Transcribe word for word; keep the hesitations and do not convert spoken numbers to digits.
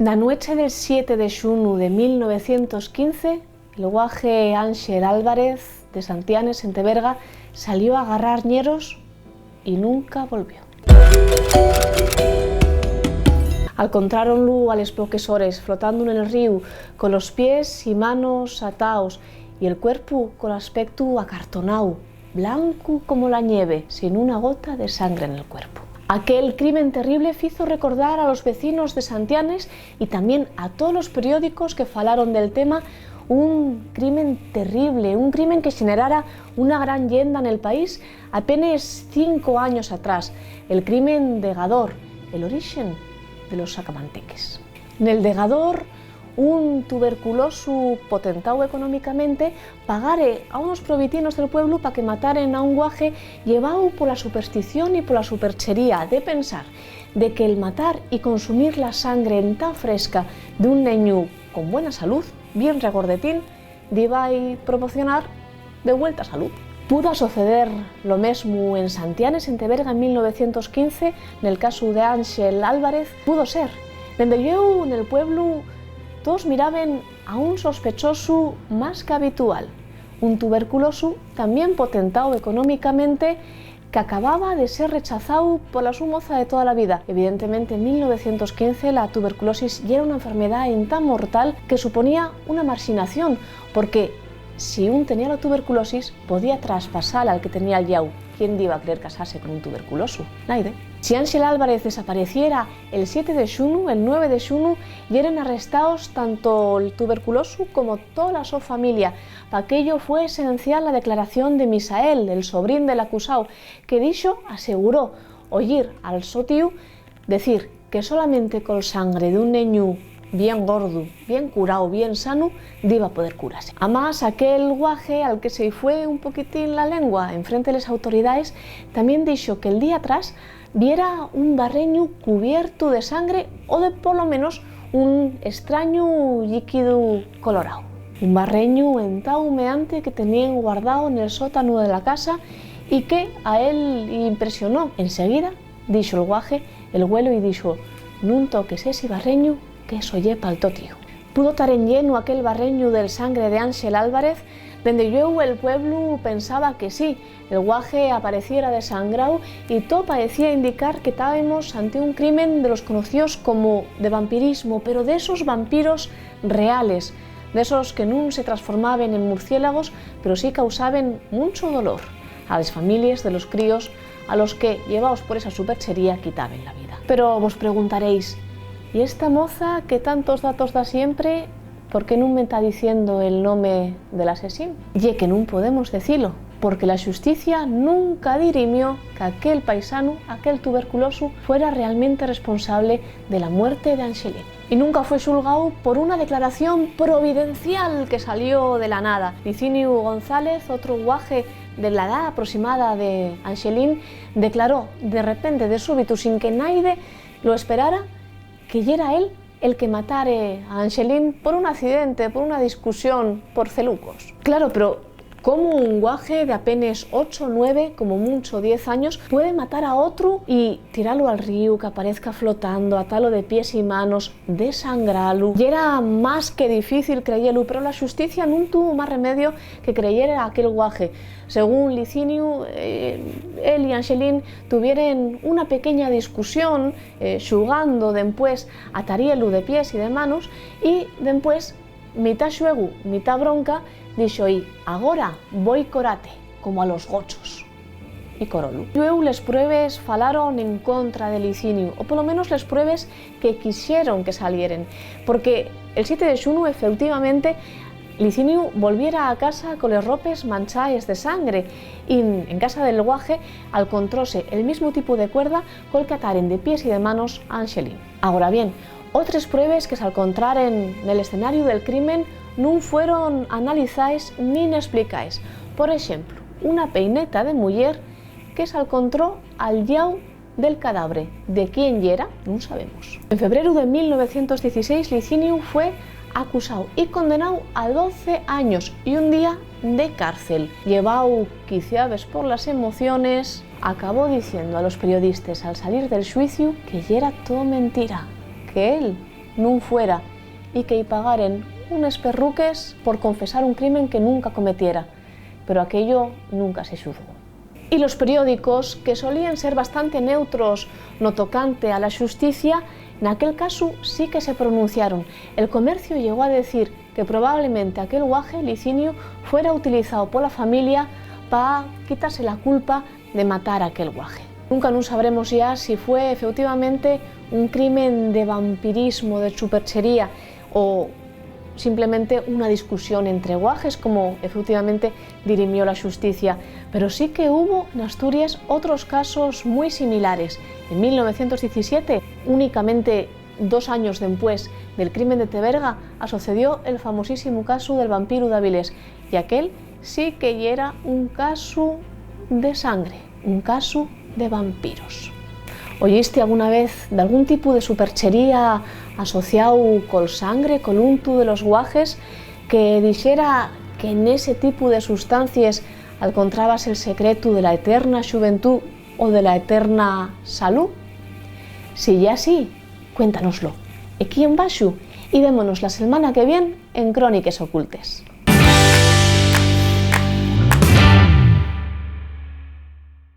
Na nueche del siete de xunu de mil novecientos quince, el guaje Ángel Álvarez, de Santianes, en Teberga, salió a garrar ñeros y nunca volvió. Alcontráronlu a les poques hores, flotando nel ríu, colos pies y manos ataos y el cuerpu col aspectu acartonáu, blancu como la ñeve, sin una gota de sangre nel cuerpu. Aquel crimen terrible fizo recordar a los vecinos de Santianes y tamién a tolos periódicos que falaron del tema, un crimen terrible, un crimen que xenerara una gran lleenda nel país apenes cinco años atrás, el crimen de Gador, el orixen de los sacamanteques. Nel de Gador, un tuberculosu, potentáu economicamente, pagare a unos probitinos del pueblu pa que mataren a un guaje, lleváu pola superstición y pola superchería de pensar de que el matar y consumir la sangre entá fresca d'un neñu con buena salud, bien regordetín, diba-y proporcionar de vuelta salud. Pudo asoceder lo mesmu en Santianes, en Teberga, en mil novecientos quince, nel casu de Ángel Álvarez? Pudo ser. Dende llueu, nel pueblu, toos miraben a un sospechosu más qu'habitual, un tuberculosu tamién potentáu economicamente, qu'acababa de ser rechazáu pola su moza de toda la vida. Evidentemente, en mil novecientos quince la tuberculosis yera una enfermedá entá mortal que suponía una marxinación, porque si un tenía la tuberculosis, podía traspasala al que tenía'l llau. ¿Quién diba querer casase con un tuberculosu? Naide. Si Ángel Álvarez desapareciera el siete de xunu, el nueve de xunu yeren arrestaos tanto'l tuberculosu como tola so familia. Pa aquello fue esencial la declaración de Misael, el sobrín del acusáu, que dixo, aseguró oyir al so tíu decir que solamente col sangre d'un neñu bien gordu, bien curáu, bien sanu, diba poder curase. Amás, aquel guaje al que se-y fue un poquitín la lengua enfrente les autoridaes, tamién dixo que'l día atrás viera un barreñu cubiertu de sangre o de, polo menos, un estrañu llíquidu coloráu. Un barreñu entá humeante que teníen guardáu nel sótanu de la casa y que a él impresionó. Enseguida, dixo'l guaje, el güelo y dixo: "Nun toques esi barreñu, qu'eso ye pal to tíu". Pudo tar enllenu aquel barreñu del sangre de Ángel Álvarez? Dende llueu, el pueblu pensaba que sí. El guaje apareciera desangráu y too paecía indicar que tábemos ante un crimen de los conocíos como de vampirismo, pero d'esos vampiros reales, d'esos que nun se transformaben en murciélagos, pero sí causaben muncho dolor a les families de los críos a los que, llevaos por esa superchería, quitaben la vida. Pero vos preguntaréis: "¿Y esta moza que tantos datos da siempre, por qué nun me ta diciendo el nome del asesín?". Ye que nun podemos decilo, porque la xusticia nunca dirimió qu'aquel paisanu, aquel tuberculosu, fuera realmente responsable de la muerte de Anxelín. Y nunca fue xulgáu por una declaración providencial que salió de la nada. Liciniu González, otru guaje de la edá aproximada de Anxelín, declaró de repente, de súbitu, sin que naide lo esperara, que yera él el que matare a Anxelín por un accidente, por una discusión, por celucos. Claro, pero ¿cómo un guaje de apenes ocho, nueve, como muncho diez años, puede matar a otru y tiralu al ríu, qu'aparezca flotando, atalo de pies y manos, desangralu? Yera más que difícil creyelu, pero la xusticia nun tuvo más remedio que creyer a aquel guaje. Según Liciniu, eh, él y Anxelín tuvieren una pequeña discusión, eh, xugando, dempués atarielu de pies y de manos, y dempués, mitá xuegu, mitá bronca, dixo-y: "Agora voi corate, como a los gochos". Y corólu. Llueu les pruebes falaron en contra de Liciniu, o polo menos les pruebes que quixeron que salieren, porque el siete de xunu, efeutivamente, Liciniu volviera a casa coles ropes manchaes de sangre, y en casa del guaje alcontróse el mismu tipu de cuerda col qu'ataren de pies y de manos a Anxelín. Agora bien, otres pruebes que s'alcontraren nel escenariu del crimen nun fueron analizaes nin esplicaes. Por exemplu, una peineta de muyer que s'alcontró al llau del cadabre. ¿De quién yera? Nun sabemos. En febreru de mil novecientos dieciséis, Liciniu fue acusáu y condenáu a doce años y un día de cárcel. Lleváu quiciabes por las emociones, acabó diciendo a los periodistes al salir del xuiciu que yera too mentira, que él nun fuera, y que-y pagaren unes perruques por confesar un crimen que nunca cometiera, pero aquello nunca se xuzgó. Y los periódicos, que solíen ser bastante neutros no tocante a la xusticia, naquel casu sí que se pronunciaron. El Comercio llegó a decir que probablemente aquel guaje, Liciniu, fuera utilizao pola familia pa quitase la culpa de matar a aquel guaje. Nunca nun sabremos yá si fue efeutivamente un crimen de vampirismo, de superchería, o simplemente una discusión entre guajes, como efeutivamente dirimió la xusticia. Pero sí que hubo n'Asturies otros casos mui similares. En mil novecientos diecisiete, únicamente dos años dempués del crimen de Teberga, asocedió el famosísimu casu del vampiru d'Avilés, y aquel sí que yera un casu de sangre, un casu de vampiros. ¿Oyiste alguna vez d'algún tipu de superchería asociáu col sangre, col untu de los guajes, que dixera que nese tipu de sustancies alcontrábase el secretu de la eterna xuventú o de la eterna salú? Si ye así, cuéntanoslo equí embaxu y vémonos la selmana que vien en Cróniques Ocultes.